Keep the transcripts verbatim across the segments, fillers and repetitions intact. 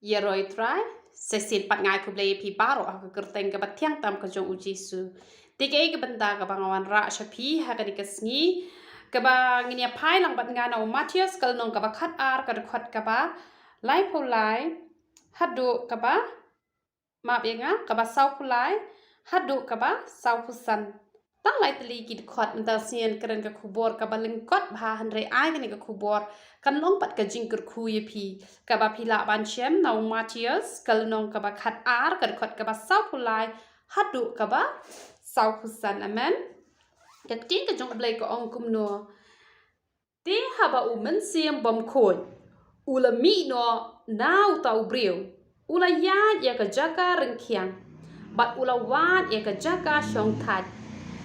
Ïa roi Trai, sa shisien pat nga ai khublei ïa phi baroh ha ka kyrteng kaba thiang tam ka jong u Jisu. Te kaei ka bynta kaba nga wanrah sha phi ha kane ka sngi, kaba ngin ïa phai lang bad nga na u Mathaios ka lynnong kaba khatar ka dkhot kaba laiphew lai haduh kaba, map ïa nga, kaba sawphew lai haduh kaba sawphew san. Tang lai tylli ki dkhot, mynta shisien kren ka khubor kaba lyngkot bha, hynrei ai kane ka khubor kan long pat ka jingkyrkhu ïa phi. Kaba phi lah ban shem na u Mathaios ka lynnong kaba khatar ka dkhot kaba sawphew lai haduh kaba sawphew san. Amen. Ka ktien ka jong u Blei ka ong kumno: Te haba u Mynsiem Bakhuid u la mih noh na uta u briew, u la ïaid ïa ka jaka ryngkhiang bad u la wad ïa ka jaka shongthait,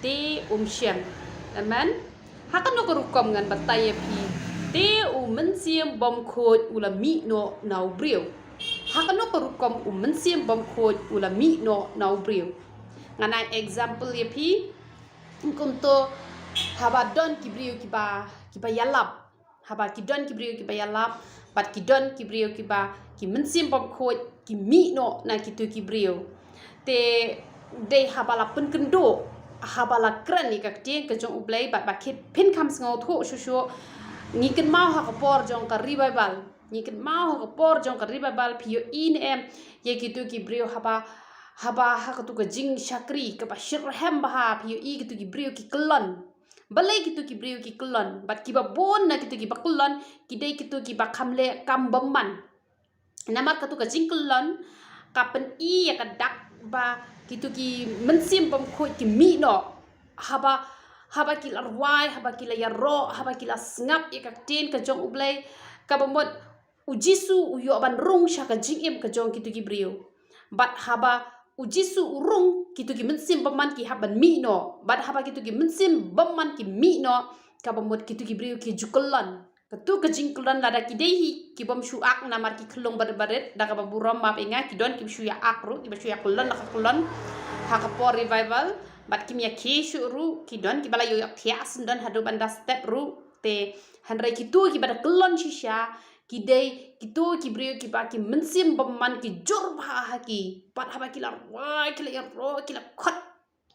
te um shem. Amen. Ha kano ka rukom ngan batai ïa phi, te u Mynsiem Bakhuid u la mih noh na u briew? Ha kano ka rukom u Mynsiem Bakhuid u la mih noh na u briew? Ngan ai example ïa phi. Kumto, haba don ki briew kiba, kiba ïalap, haba ki don ki briew kiba ïalap, bad ki don ki briew kiba, ki Mynsiem Bakhuid ki mih noh na kito ki briew. Te dei haba la pynkynduh, haba la kren ïa ka ktien ka jong u Blei, bad ba ki pynkham sngewthuh shuh shuh. Ngi kynmaw ha ka por jong ka revival, ngi kynmaw ha ka por jong ka revival, phi ïohi ne em ïa kito ki briew haba, haba ha katu ka jingshakri kaba shitrhem bha, phi ïohi kito ki briew ki kyllon. Balei kito ki briew ki kyllon? Bad kiba bun na kito kiba kyllon ki dei kito kiba kham leh kam bymman. Namar katu ka jingkyllon ka pyni ïa ka dak ba kito ki Mynsiem Bakhuid ki mih noh. Haba, haba ki la rwai, haba ki la ïaroh, haba ki la sngap ïa ka ktien ka jong u Blei, kaba mut u Jisu u ïoh ban rung sha ka jingim ka jong kito ki briew. Bad haba u Jisu u rung, kito ki mynsiem bymman ki hap ban mih noh. Bad haba kito ki mynsiem bymman ki mih noh, kaba mut kito ki briew ki ju kyllon. Katu ka jingkyllon, lada ki dei hi ki bym shu ak namar ki khyllung barit barit, da kaba burom map ïa nga, ki don kiba shu ïa ak ruh, kiba shu ïa kyllon da ka kyllon ha ka por revival. Bad kim ïa khie shuh ruh, ki don kiba la ïoh ïa thiah syndon haduh ban da step ruh. Te hynrei kito kiba da kyllon shisha ki dei kito ki briew kiba ki mynsiem bymman ki jur bha ha ki. Bad haba ki la rwai, ki la ïaroh, ki la khot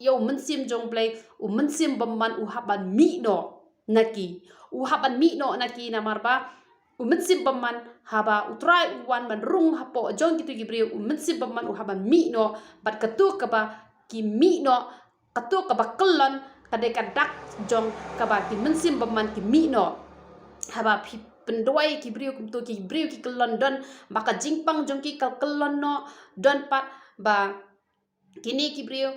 ïa u Mynsiem jong u Blei, u Mynsiem bymman u hap ban mih noh na ki. U hap ban mih noh na ki namar ba u Mynsiem bymman, haba u Trai u wan ban rung hapoh jong kito ki briew, u Mynsiem bymman u hap ban mih noh. Bad katu kaba ki mih noh, katu kaba kyllon, ka dei ka dak jong kaba ki mynsiem bymman ki mih noh. Haba phi pynduwai ki briew kumto, ki briew ki kyllon, don ba ka jingpang jong ki ka kyllon noh, don pat ba kine ki briew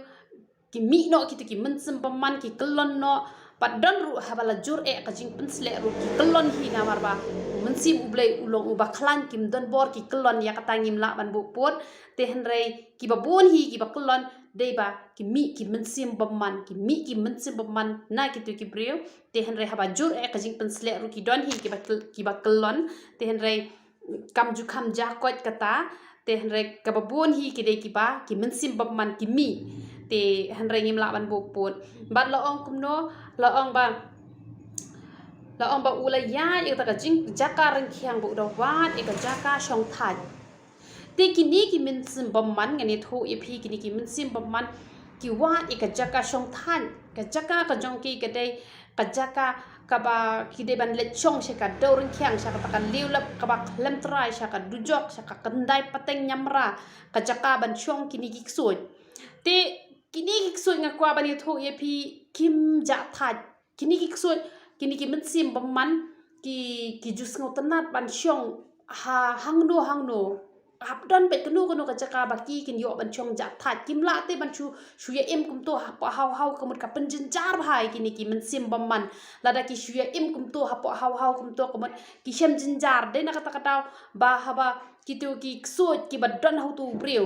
ki mih noh, kito ki mynsiem bymman ki kyllon noh. Bad don ruh haba la jur eh ka jingpynsleh ruh ki kyllon hi namar ba u Mynsiem u Blei u long uba khlaiñ, kim don bor ki kyllon, ïa kata ngim lah ban buh pud. Te hynrei kiba bun hi kiba kyllon dei ba ki mih ki mynsiem bymman, ki mih ki mynsiem bymman na kito ki briew. Te hynrei haba jur eh ka jingpynsleh ruh ki don hi kiba kyl-, kiba kyllon. Te hynrei kam ju kham ja koit kata. Te hynrei kaba bun hi ki dei kiba ki mynsiem bymman ki mih. Te hynrei ngim lah ban buh pud. Bad la ong kumno, la ong ba, la ong ba u la ïaid ïa kata ka jing-, jaka ryngkhiang, ba u da wad ïa ka jaka shongthait. Te kine ki mynsiem bymman, ngan ïathuh ïa phi, kine ki mynsiem bymman ki wad ïa ka jaka shongthait. Ka jaka ka jong ki ka dei ka jaka kaba ki dei ban leit shong sha ka dewryngkhiang, sha kata ka liewlep kaba khlem trai, sha ka dujok, sha ka khyndai pateng ñiamra, ka jaka ban shong kine ki ksuid. Te kine ki ksuid nga kwah ban ïathuh ïa phi, kim ja thait. Kine ki ksuid, kine ki mynsiem bymman ki, ki ju sngewtynnat ban shong ha hangno hangno. Hap don beit kano kano ka jaka ba ki kin ïoh ban shong ja thait. Kim lah te ban shu, shu ïa im kumto hapoh haw haw, ka mut ka pynjynjar bha ïa kine ki mynsiem bymman. Lada ki shu ïa im kumto hapoh haw haw kumto, ka mut ki shem jynjar. Dei na kata ka daw ba haba kito ki ksuid kiba don ha uto u briew,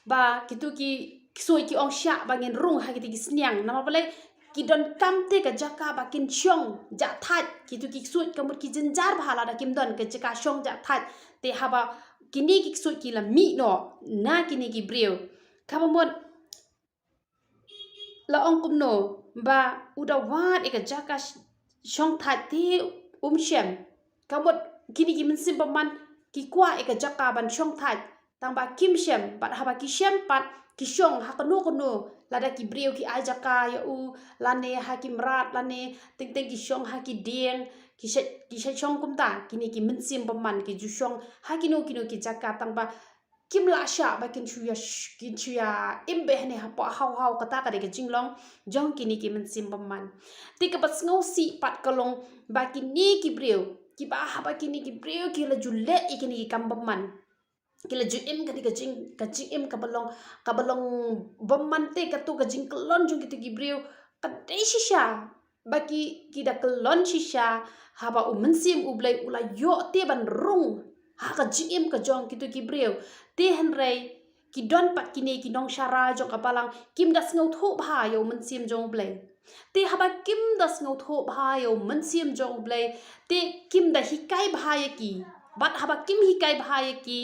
ba kito ki ksuid ki ong, shah ba ngin rung ha kito ki sniang. Namar balei? Ki donkam te ka jaka ba kin shong ja thait. Kito ki ksuid ka mut ki jynjar bha lada kim don ka jaka shong ja thait. Te haba kine ki ksuid ki la mih noh na kine ki briew, kaba mut la ong kumno, ba u da wad ïa ka jaka sh-, shongthait te um shem. Ka mut kine ki mynsiem bymman ki kwah ïa ka jaka ban shong thait, tang ba kim shem, bad haba ki shem pat, ki shong ha kano kano, lada ki briew ki ai jaka ïa u, lane ha ki mrad, lane teng teng ki shong ha ki dieng, ki shet, ki shet shong kumta, kine ki mynsiem bymman ki ju shong ha kino kino ki jaka, tang ba kim lah shah ba kin shu ïa sh-, kin shu ïa im beh ne hapoh haw haw. Kata ka dei ka jinglong jong kine ki mynsiem bymman. Te kaba sngewsih pat ka long ba kine ki briew, kiba haba kine ki briew ki la ju leh ïa kine ki kam bymman, ki la ju im kane ka jing, ka jingim kaba long, kaba long bymman, te kato ka jingkyllon jong kito ki briew ka dei shisha ba ki, ki da kyllon shisha haba u Mynsiem U Blei u la ïoh te ban rung ha ka jingim ka jong kito ki briew. Te hynrei ki don pat kine ki nongsharai jong ka balang, kim da sngewthuh bha ïa u Mynsiem jong U Blei. Te haba kim da sngewthuh bha ïa u Mynsiem jong U Blei, te kim da hikai bha ïa ki. Bad haba kim hikai bha ïa ki,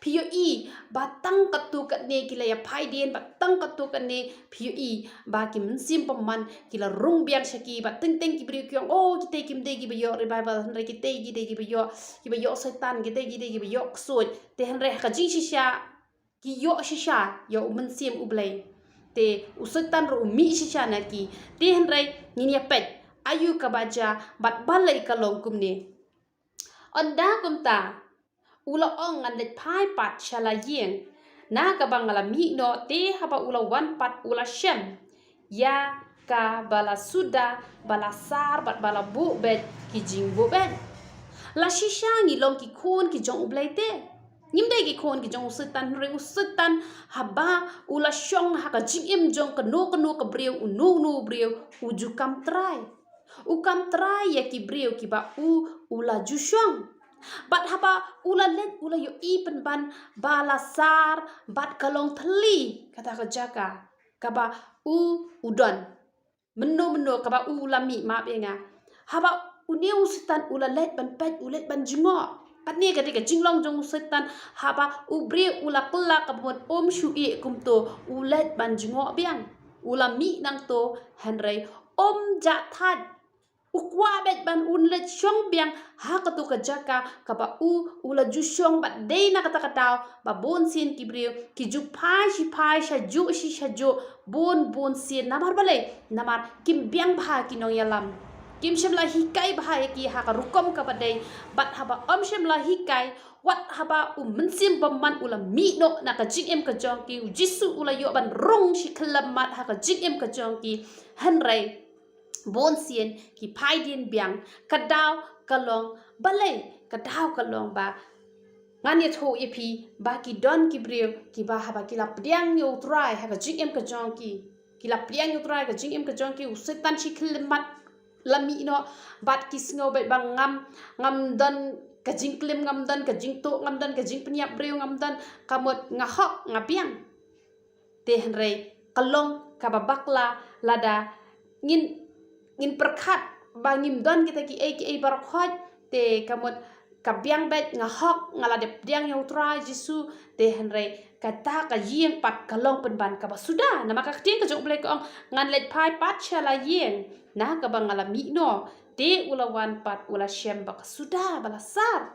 phi ïohi ba tang katto katne ki la ïa phai dien, bad tang katto katne phi ïohi ba ki mynsiem bymman ki la rung biang sha ki, bad teng teng ki briew ki ong, "Oh, kitei kim dei kiba ïoh revival, hynrei kitei ki dei kiba ïoh, kiba ïoh Soitan, kitei ki dei kiba ïoh ksuid." Te hynrei ha ka jingshisha ki ïoh shisha ïa u Mynsiem U Blei. Te u Soitan ruh u mih shisha na ki. Te hynrei ngin ïa peit aïu kaba jia bad balei ka long kumne. Ynda kumta, u la ong, "Ngan leit phai pat sha la ïing na kaba nga la mih noh." Te haba u la wan pat u la shem ïa kaba la suda, ba la sar bad ba la buh beit ki jingbuh beit. La shisha ngi long ki khun ki jong U Blei te. Ngim dei ki khun ki jong u Soitan, hynrei u Soitan haba u la shong ha ka jingim jong kano kano ka briew, uno uno u briew u ju kam trai. U kam trai ïa ki briew kiba u, u la ju shong. Bad haba u la leit u la ïohi pynban ba la sar bad ka long thylli kata ka jaka kaba u, u don. Mynno mynno kaba u la mih, map ïa nga. Haba une u Soitan u la leit ban peit, u leit ban jngoh. Katne ka dei ka jinglong jong u Soitan, haba u briew u la kylla kaba mut um shu ïeh kumto, u leit ban jngoh biang. U la mih nangto, hynrei um jah thait. U kwah beit ban un leit shong biang ha kato ka jaka kaba u, u la ju shong, bad dei na kata ka daw ba bun sien ki briew ki ju phai shi phai, sha juh shi sha juh, bun bun sien. Namar balei? Namar kim biang bha ki nongïalam. Kim shym la hikai bha ïa ki ha ka rukom kaba dei. Bad haba um shym la hikai, wat haba u Mynsiem Bymman u la mih noh na ka jingim ka jong ki, u Jisu u la ïoh ban rung shi khyllem mat ha ka jingim ka jong ki. Hynrei bun sien ki phai dien biang. Ka daw ka long balei? Ka daw ka long ba ngan ïathuh ïa phi ba ki don ki briew kiba haba ki la pdiang ïa u Trai ha ka jingim ka jong ki, ki la pdiang ïa u Trai ha ka jingim ka jong ki, u Soitan shi khyllem mat la mih noh, bad ki sngew beit ba ngam, ngam don ka jingklim, ngam don ka jingtuh, ngam don ka jingpynïap briew, ngam don, ka mut nga hok, nga biang. Te hynrei ka long kaba bakla lada ngin, ngin pyrkhat ba ngim don kita kiei kiei baroh khoit, te ka mut ka biang beit, nga hok, nga la dep pdiang ïa u Trai Jisu. Te hynrei kata ka ïing pat ka long pynban kaba suda. Namar ka ktien ka jong U Blei ka ong, ngan leit phai pat sha la ïing na kaba nga la mih noh. Te u la wan pat u la shem ba ka suda, ba la sar.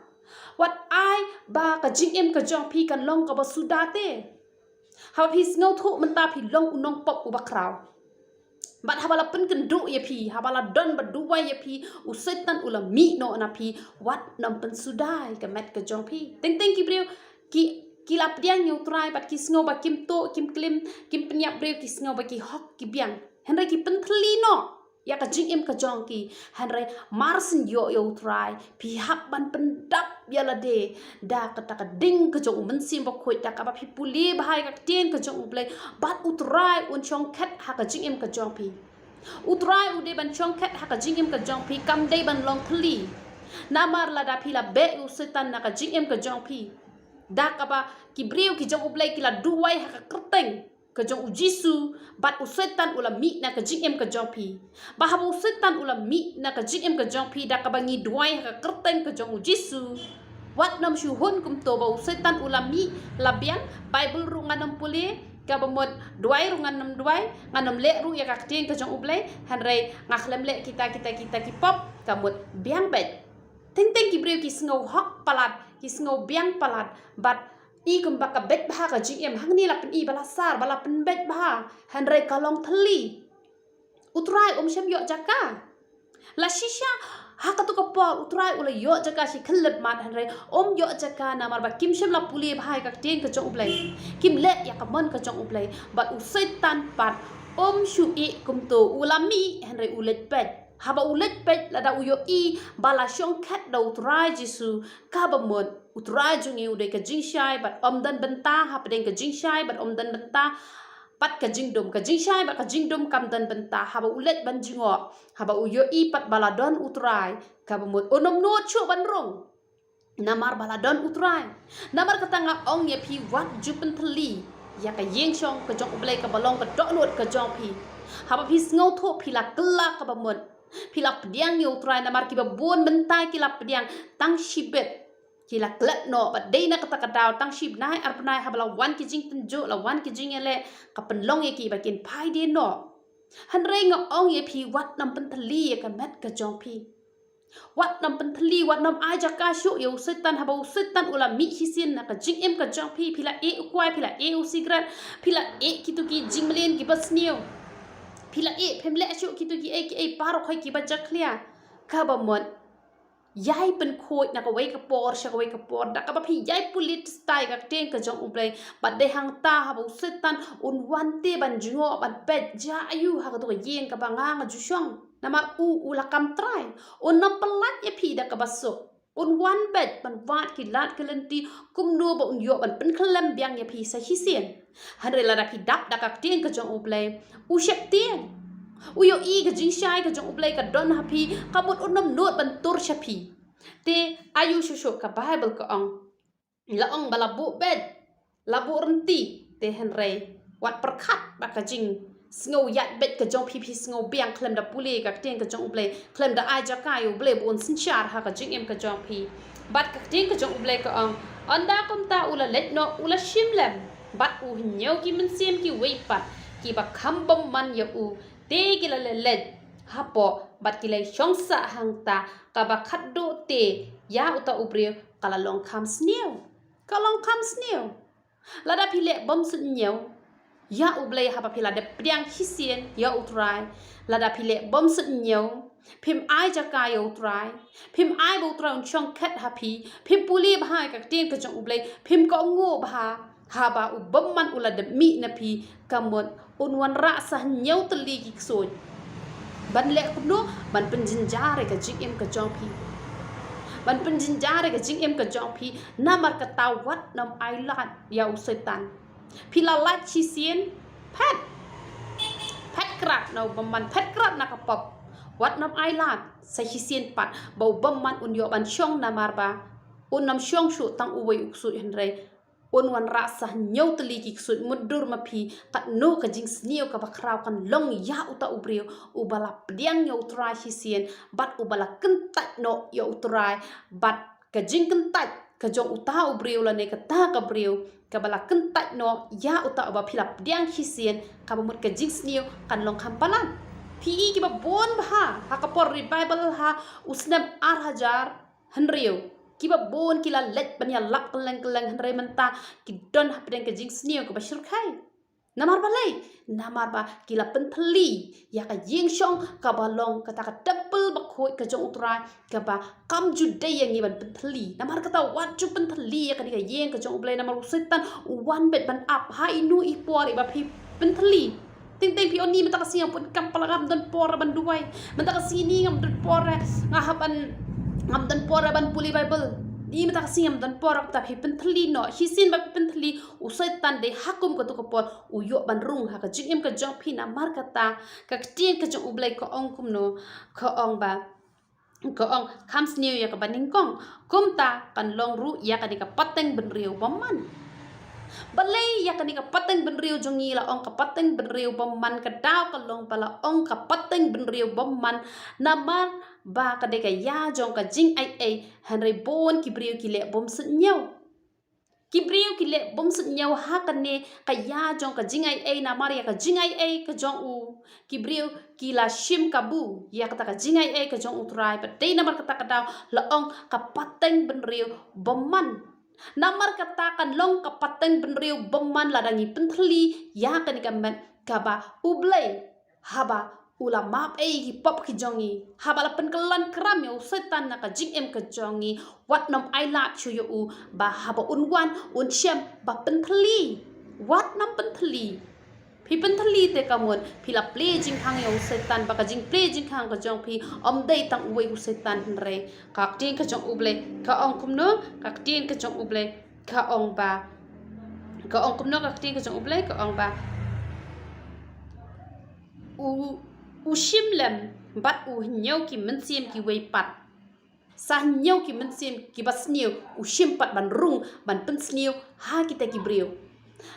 Wat ai ba ka jingim ka jong phi kan long kaba suda te. Haba phi sngewthuh mynta phi long u nongpop uba khraw. Bad haba la pynkynduh ïa phi, haba la don ba duwai ïa phi, u Soitan u la mih noh na phi, wat nym pynsuda ïa ka met ka jong phi. Teng teng ki briew ki, ki la pdiang ïa u Trai bad ki sngew ba kim tuh, kim klim, kim pynïap briew, ki sngew ba ki hok, ki biang. Hynrei ki pynthylli noh ïa ka jingim ka jong ki. Hynrei mar syn ïoh ïa u Trai, phi hap ban pyndap ïa lade da kata ka ding ka jong u Mynsiem Bakhuid, da kaba phi pule bha ïa ka ktien ka jong U Blei, bad u Trai un shongkhet ha ka jingim ka jong phi. U Trai u dei ban shongkhet ha ka jingim ka jong phi, kam dei ban long thylli. Namar lada phi la beh ïa u Soitan na ka jingim ka jong phi, da kaba ki briew ki jong U Blei ki la duwai ha ka kyrteng ka jong u Jisu, bad u Soitan u la mih na ka jingim ka jong phi. Ba haba u Soitan u la mih na ka jingim ka jong phi da kaba ngi duwai ha ka kyrteng ka jong u Jisu, wat nym shu hun kumto ba u Soitan u la mih, la biang. Baibl ruh ngan nym pule, kaba mut duwai ruh ngan nym duwai, ngan nym leh ruh ïa ka ktien ka jong U Blei, hynrei nga khlem leh kita, kita, kita ki pop, ka mut biang beit. Teng teng ki briew ki sngew hok palat Ki sngew biang palat, bad i kumba ka beit bha ka jingim, hangne la pyni ba la sar, ba la pynbeit bha, hynrei ka long thylli. U Trai um shym ïoh jaka. La shisha, ha katu ka por, U Trai u la ïoh jaka shi khyllipmat, hynrei um ïoh jaka namar ba kim shym la pule bha ïa ka ktien ka jong U Blei. Kim leh ïa ka mon ka jong U Blei, bad u Soitan pat um shu ïeh kumto, u la mih, hynrei u leit peit. Haba u leit peit, lada u ïohi ba la shong khet da U Trai Jisu, kaba mut U Trai jong ngi u dei ka jingshai bad um don bynta hapdeng ka jingshai bad um don bynta bad ka jingdum. Ka jingshai bad ka jingdum kam don bynta. Haba u leit ban jngoh, haba u ïohi pat ba la don U Trai, kaba mut un ym nud shuh ban rung. Namar ba la don U Trai. Namar kata nga ong ïa phi, wat ju pynthylli ïa ka ïing shong ka jong U Blei kaba long ka dohnud ka jong phi. Haba phi sngewthuh, phi la kylla kaba mut. Phi la pdiang ïa U Trai, namar kiba bun mynta ki la pdiang tang shibit. Ki la klet noh, bad dei na kata ka daw tang shi bnai ar bnai haba la wan ki jingtynjuh, la wan ki jingïaleh, ka pynlong ïa ki ba kin phai die noh. Hynrei nga ong ïa phi, wat nym pynthylli ïa ka met ka jong phi. Wat nym pynthylli, wat nym ai jaka shuh ïa u Soitan, haba u Soitan u la mih shisien na ka jingim ka jong phi. Phi la ïeh u kwai, phi la ïeh u sikret, phi la ïeh kitu ki jingmlien kiba sniew. Phi la ïeh, phim leh shuh kitu kiei kiei baroh kiba jakhlia. Kaba mut, ïai pynkhuid na kawei ka por sha kawei ka por, da kaba phi ïai pule teista ïa ka ktien ka jong U Blei. Bad dei hangta haba u Soitan un wan te ban jngoh, ban peit, jia aiu ha katu ka ïing kaba nga nga ju shong. Namar u, u la kam trai. Un nym pyllait ïa phi da kaba suk. Un wan beit ban wad ki lad ki lynti kumno ba un ïoh ban pynkhyllem biang ïa phi sa shisien. Hynrei lada phi dap da ka ktien ka jong U Blei, u sheptieng. U ïohi ka jingshai ka jong U Blei ka don ha phi, ka mut un nym nud ban tur sha phi. Te aiu shuh shuh ka Baibl ka ong. La ong ba la buh beit, la buh rynti, te hynrei wat pyrkhat ba ka jingsngew ïaid beit ka jong phi, phi sngew biang khlem da pule ka ktien ka jong U Blei, khlem da ai jaka ïa U Blei ba un synshar ha ka jingim ka jong phi. Bad ka ktien ka jong U Blei ka ong, ynda kumta u la leit noh, u la shim lem bad u hynñiew ki mynsiem kiwei pat kiba kham bymman ïa u, te ki la leit leit hapoh bad ki la shong sah hangta. Kaba khatduh te ïa uta u briew ka la long kham sniew. Ka long kham sniew. Lada phi leh bym suidñiew ïa U Blei haba phi la dep pdiang shisien ïa U Trai, lada phi leh bym suidñiew, phim ai jaka ïa U Trai, phim ai ba U Trai un shong khet ha phi, phim pule bha ïa ka ktien ka jong U Blei, phim kohnguh bha, haba u bymman u la dep mih na phi, ka mut un wanrah sa hynñiew tylli ki ksuid. Ban leh kumno? Ban pynjynjar ïa ka jingim ka jong phi. Ban pynjynjar ïa ka jingim ka jong phi. Namar kata wat nym ai lad ïa u Soitan. Phi la lait shisien, phet. Phet krad na u bymman, phet krad na ka pop. Wat nym ai lad sa shisien pat ba u bymman un ïoh ban shong, namar ba un nym shong shuh tang uwei u ksuid, hynrei un wanrah sa hynñiew tylli ki ksuid. Mutdur ma phi katno ka jingsniew kaba khraw kan long ïa uta u briew uba la pdiang ïa U Trai shisien bad uba la kyntait noh ïa U Trai, bad ka jingkyntait ka jong uta u briew lane kata ka briew kaba la kyntait noh ïa uta uba phi la pdiang shisien, kaba mut ka jingsniew kan long kham palat. Phi i kiba bun bha ha ka por revival ha u snem ar hajar hynriew, kiba bun ki la leit ban ïalap kylleng kylleng, hynrei mynta ki don hapdeng ka jingsniew kaba shyrkhei. Namar balei? Namar ba ki la pynthylli ïa ka ïing shong kaba long kata ka temple bakhuid ka jong U Trai, kaba kam ju dei ïa ngi ban pynthylli. Namar kata wat ju pynthylli ïa kane ka ïing ka jong U Blei, namar u Soitan u wan beit ban ap ha ino i por iba phi pynthylli. Teng teng phi ong, ni mynta ka sngi ngam pun kam, pala ngam don por ban duwai. Mynta ka sngi ni ngam don por, eh, nga hap ban, ngam don por, eh, ban pule Baibl. Ni mynta ka sngi ngam don por, kata phi pynthylli noh. Shisien ba phi pynthylli, u Soitan dei ha kum katu ka por u ïoh ban rung ha ka jingim ka jong phi. Namar kata ka ktien ka jong U Blei ka ong kumno, ka ong ba, ka ong, kham sniew ïa kaba nyngkong, kumta kan long ruh ïa kane ka pateng bynriew bymman. Balei ïa kane ka pateng bynriew jong ngi la ong ka pateng bynriew bymman? Ka daw ka long ba la ong ka pateng bynriew bymman namar ba ka dei ka ïa jong ka jingaiei, hynrei bun ki briew ki leh bym suidñiew. Ki briew ki leh bym suidñiew ha kane ka ïa jong ka jingaiei, namar ïa ka jingaiei ka jong u, ki briew ki la shim kabu ïa kata ka jingaiei ka jong U Trai, bad dei namar kata ka daw la ong ka pateng bynriew bymman. Namar kata kan long ka pateng bynriew bymman lada ngi pynthylli ïa kane ka met kaba U Blei, haba u la map ei ki pop ki jong ngi, haba la pynkyllon kram ïa u Soitan na ka jingim ka jong ngi, wat nym ailad shuh ïa u, ba haba un wan un shem ba pynthylli. Wat nym pynthylli. Phi pynthylli te kamut phi la plie jingkhang ïa u Soitan, ba ka jingplie jingkhang ka jong phi ym dei tang uwei u Soitan, hynrei ka ktien ka jong U Blei ka ong kumno? Ka ktien ka jong U Blei ka ong ba, ka ong kumno? Ka ktien ka jong U Blei ka ong ba u, u shim lem bad u hynñiew ki mynsiem kiwei pat. Sa hynñiew ki mynsiem kiba sniew u shim pat ban rung, ban pynsniew ha kita ki briew.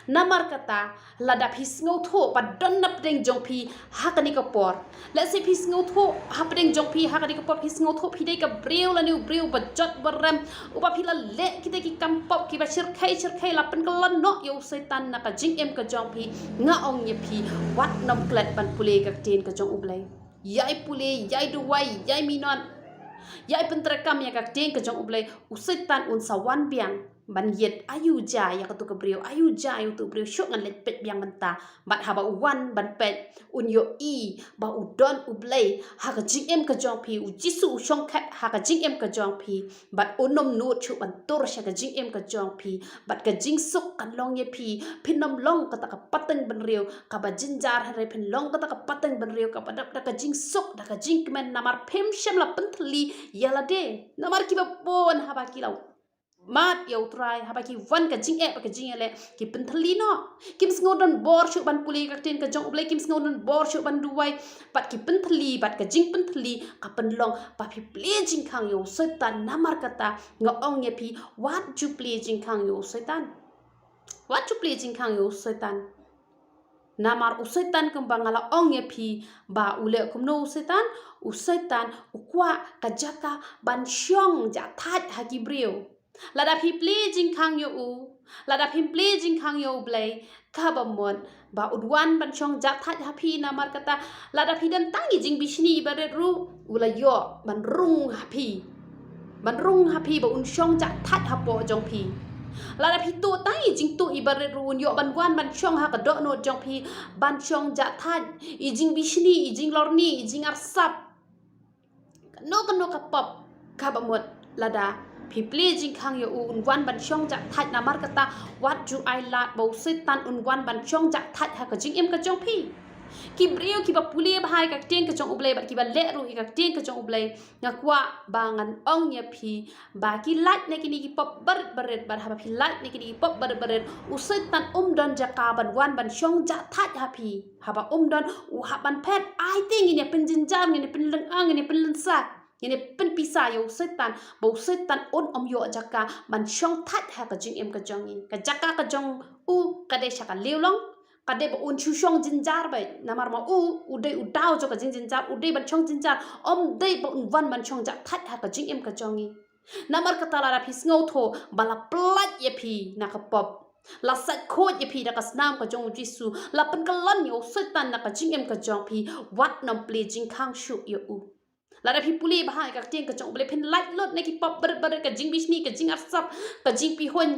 Namar kata, lada phi sngewthuh ba don na pdeng jong phi ha kane ka por, lehse phi sngewthuh ha pdeng jong phi ha kane ka por, phi sngewthuh phi dei ka briew lane u briew ba jot ba rem, uba phi la leh kita ki kam pop kiba shyrkhei shyrkhei, la pynkyllon noh ïa u Soitan na ka jingim ka jong phi, nga ong ïa phi, wat nym klet ban pule ka ktien ka jong U Blei. Ïai pule, ïai duwai, ïai minot, ïai pyntreikam ïa ka ktien ka jong U Blei, u Soitan un sa wan biang ban ïeit, aïu ja ïa katu ka briew, aïu ja ïa utu u briew, shuh ngan leit peit biang mynta. Bad haba u wan ban peit, un ïohi ba u don U Blei ha ka jingim ka jong phi, u Jisu u shongkhet ha ka jingim ka jong phi, bad un nym nud shuh ban tur sha ka jingim ka jong phi, bad ka jingsuk kan long ïa phi. Phin nym long kata ka pateng bynriew kaba jynjar, hynrei phin long kata ka pateng bynriew kaba dap da ka jingsuk, da ka jingkmen, namar phim shym la pynthylli ïa lade. Namar kiba bun haba ki la mad ïa U Trai, haba ki wan ka jingeh bad ka jingïaleh, ki pynthylli noh. Kim sngew don bor shuh ban pule ka ktien ka jong U Blei, kim sngew don bor shuh ban duwai, bad ki pynthylli, bad ka jingpynthylli ka pynlong ba phi plie jingkhang ïa u Soitan. Namar kata nga ong ïa phi, wat ju plie jingkhang ïa u Soitan. Wat ju plie jingkhang ïa u Soitan. Namar u Soitan, kumba nga la ong ïa phi, ba u leh kumno u Soitan? U Soitan u kwah ka jaka ban shong jahthait ha ki briew. Lada phi plie jingkhang ïa u, lada phim plie jingkhang ïa U Blei, kaba mut ba un wan ban shong jahthait ha phi. Namar kata, lada phi don tang i jingbishni iba rit ruh, u la ïoh ban rung ha phi, ban rung ha phi ba un shong jahthait hapoh jong phi. Lada phi tuh tang i jingtuh iba rit ruh, un ïoh ban wan ban shong ha ka dohnud jong phi, ban shong jahthait. I jingbishni, i jinglorni, i jingarsap, kano kano ka pop, kaba mut, lada phi plie jingkhang ïa u, un wan ban shong jahthait. Namar kata, wat ju ailad ba u Soitan un wan ban shong jahthait ha ka jingim ka jong phi. Ki briew kiba pule bha ïa ka ktien ka jong U Blei bad kiba leh ruh ïa ka ktien ka jong U Blei, nga kwah ba ngan ong ïa phi ba ki lait na kine ki pop barit barit, bad haba phi lait na kine ki pop barit barit, u Soitan um don jaka ban wan ban shong jahthait ha phi. Haba um don, u hap ban phet. Ai te ngin ïa pynjynjar, ngin ïa pynlyngngoh, ngin ïa pynlynsa, ngin ïa pynpisa ïa u Soitan, ba u Soitan un ym ïoh jaka ban shong thait ha ka jingim ka jong ngi. Ka jaka ka jong u ka dei sha ka liewlong, ka dei ba un shu shong jynjar beit. Namar ma u, u dei u daw jong ka jingjynjar, u dei ban shong jynjar, ym dei ba un wan ban shong jahthait ha ka jingim ka jong ngi. Namar kata, lada phi sngewthuh ba la pyllait ïa phi na ka pop, la sait khuid ïa phi da ka snam ka jong u Jisu, la pynkyllon ïa u Soitan na ka jingim ka jong phi, wat nym plie jingkhang shuh ïa u. Lada phi pule bha ïa ka ktien ka jong U Blei, phin lait lut na ki pop barit barit, ka jingbishni, ka jingarsap, ka jingpihuiñ,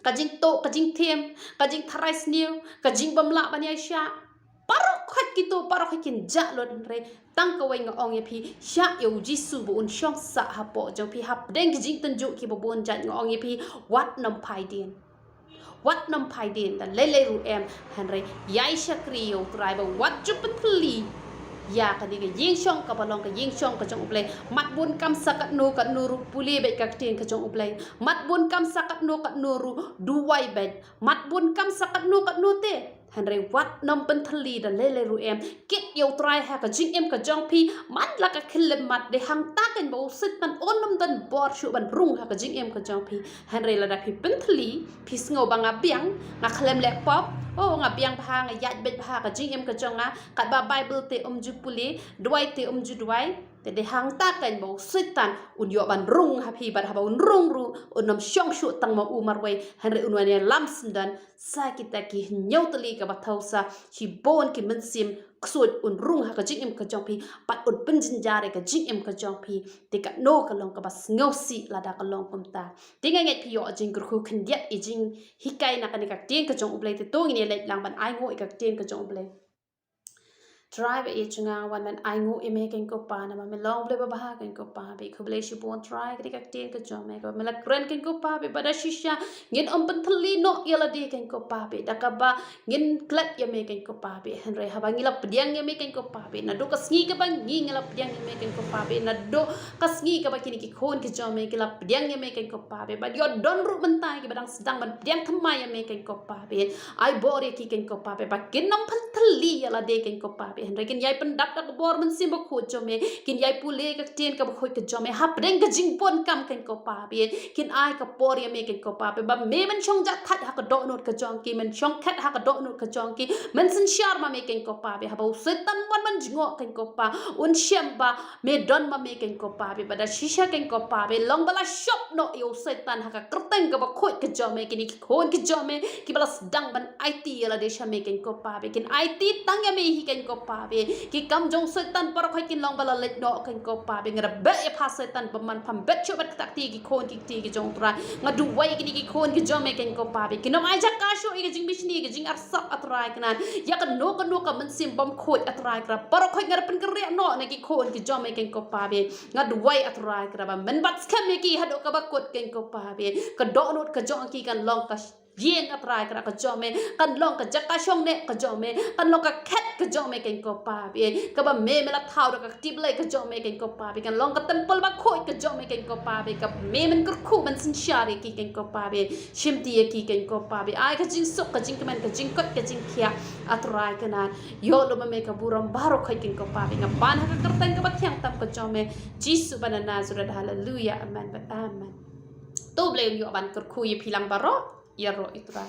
ka jingtuh, ka jingthem, ka jingtharai sniew, ka jingbymlah ban ïaishah. Baroh khoit kito, baroh khoit kin jah lut, hynrei tang kawei nga ong ïa phi, shah ïa u Jisu ba un shong sah hapoh jong phi. Hapdeng ki jingtynjuh kiba bun jait, nga ong ïa phi, wat nym phai dien. Wat nym phai dien da lei lei ruh em, hynrei ïai shakri ïa u Trai, ba wat ju pynthylli ïa kane ka ïing shong kaba long ka ïing shong ka jong U Blei. Mat bun kam sa katno katno ruh, pule beit ka ktien ka jong U Blei. Mat bun kam sa katno katno ruh, duwai beit. Mat bun kam sa katno katno te, hynrei wat nym pynthylli da lei lei ruh em. Kit ïa u Trai ha ka jingim ka jong phi, man la ka khyllipmat, dei hangta keiñ ba u Soitan un nym don bor shuh ban rung ha ka jingim ka jong phi. Hynrei lada phi pynthylli, phi sngew ba nga biang, nga khlem leh pop, oh, nga biang bha, nga ïaid beit bha ha ka jingim ka jong nga, katba Baibl te um ju pule, duwai te um ju duwai. Te dei hangta kein ba u Soitan un ïoh ban rung ha phi, bad haba un rung ruh un ym shong shuh tang ma u marwei, hynrei un wan ïalam syndon sa kita ki hynñiew tylli kaba thew sa shibun ki mynsiem ksuid, un rung ha ka jingim ka jong phi, bad un pynjynjar ïa ka jingim ka jong phi. Te kano ka long kaba sngewsih lada ka long kumta? Te nga ngeit phi ïoh jingkyrkhu khyndiat ïa jinghikai na kane ka ktien ka jong U Blei. Te to ngin ïa leit lang ban ainguh ïa ka ktien ka jong U Blei. Trai ba ïeit jong nga, wan ban ainguh ïa me kein ko Pa, namar me long Blei babha kein ko Pa Blei. Khublei shibun Trai, kane ka ktien ka jong me kaba me la kren kein ko Pa Blei, ba da shisha ngin ym pynthylli noh ïa lade kein ko Pa Blei, da kaba ngin klet ïa me kein ko Pa Blei. Hynrei haba ngi la pdiang ïa me kein ko Pa Blei, naduh ka sngi kaba ngi, ngi la pdiang ïa me kein ko Pa Blei, naduh ka sngi kaba kine ki khun ki jong me ki la pdiang ïa me kein ko Pa Blei, bad ïoh don ruh mynta kiba dang sdang ban pdiang thymmai ïa me kein ko Pa Blei. Ai bor ïa ki kein ko Pa Blei, ba kin ym pynthylli ïa lade kein ko Pa Blei, hynrei kin ïai pyndap da ka bor Mynsiem Bakhuid jong me, kin ïai pule ka ktien kaba khuid ka jong me hapdeng ka jingbun kam kein ko Pa Blei. Kin ai ka por ïa me kein ko Pa Blei, ba me men shong jah thait ha ka dohnud ka jong ki, men shong khet ha ka dohnud ka jong ki, men synshar ma me kein ko Pa Blei. Haba u Soitan wan ban jngoh kein ko Pa, un shem ba me don ma me kein ko Pa Blei, ba da shisha kein ko Pa Blei, long ba la shop noh ïa u Soitan ha ka kyrteng kaba khuid ka jong me. Kine ki khun ki jong me kiba la sdang ban aiti ïa lade sha me kein ko Pa Blei, kin aiti tang ïa me hi kein ko Pa Blei. Ki kam jong u Soitan baroh khoit kin long ba la leit noh kein ko Pa Blei. Nga da beh ïa pha Soitan ba man pham bet shuh bad kita kti ki khun ki kti ki jong u Trai. Nga duwai kine ki khun ki jong me kein ko Pa Blei, kin ym ai jaka shuh ïa ka jingmishni, ka jingarsap A Trai Kynrad, ïa kano kano ka mynsiem bym khuid A Trai Kynrad. Baroh khoit nga da pynkynriah noh na ki khun ki jong me kein ko Pa Blei. Nga duwai A Trai Kynrad ba men bat skhem ïa ki haduh kaba kut kein ko Pa Blei. Ka dohnud ka jong ki kan long ka ïing A Trai Kynrad ka jong me, kan long ka jaka shong neh ka jong me, kan long ka khet ka jong me kein ko Pa Blei, kaba me me la thaw da ka kti Blei ka jong me kein ko Pa Blei, kan long ka templ bakhuid ka jong me kein ko Pa Blei, kaba me men kyrkhu men synshar ïa ki kein ko Pa Blei. Shimti ïa ki kein ko Pa Blei, ai ka jingsuk, ka jingkmen, ka jingkoit, ka jingkhiah A Trai Kynrad. Ïoh lum ma me ka burom baroh khoit kein ko Pa Blei. Nga pan ha ka kyrteng kaba thiang tam ka jong me, Jisu ba na Nasareth. Haleluya, amen bad amen. To U Blei un ïoh ban kyrkhu ïa phi lang baroh. Ïaroh ïa U Trai.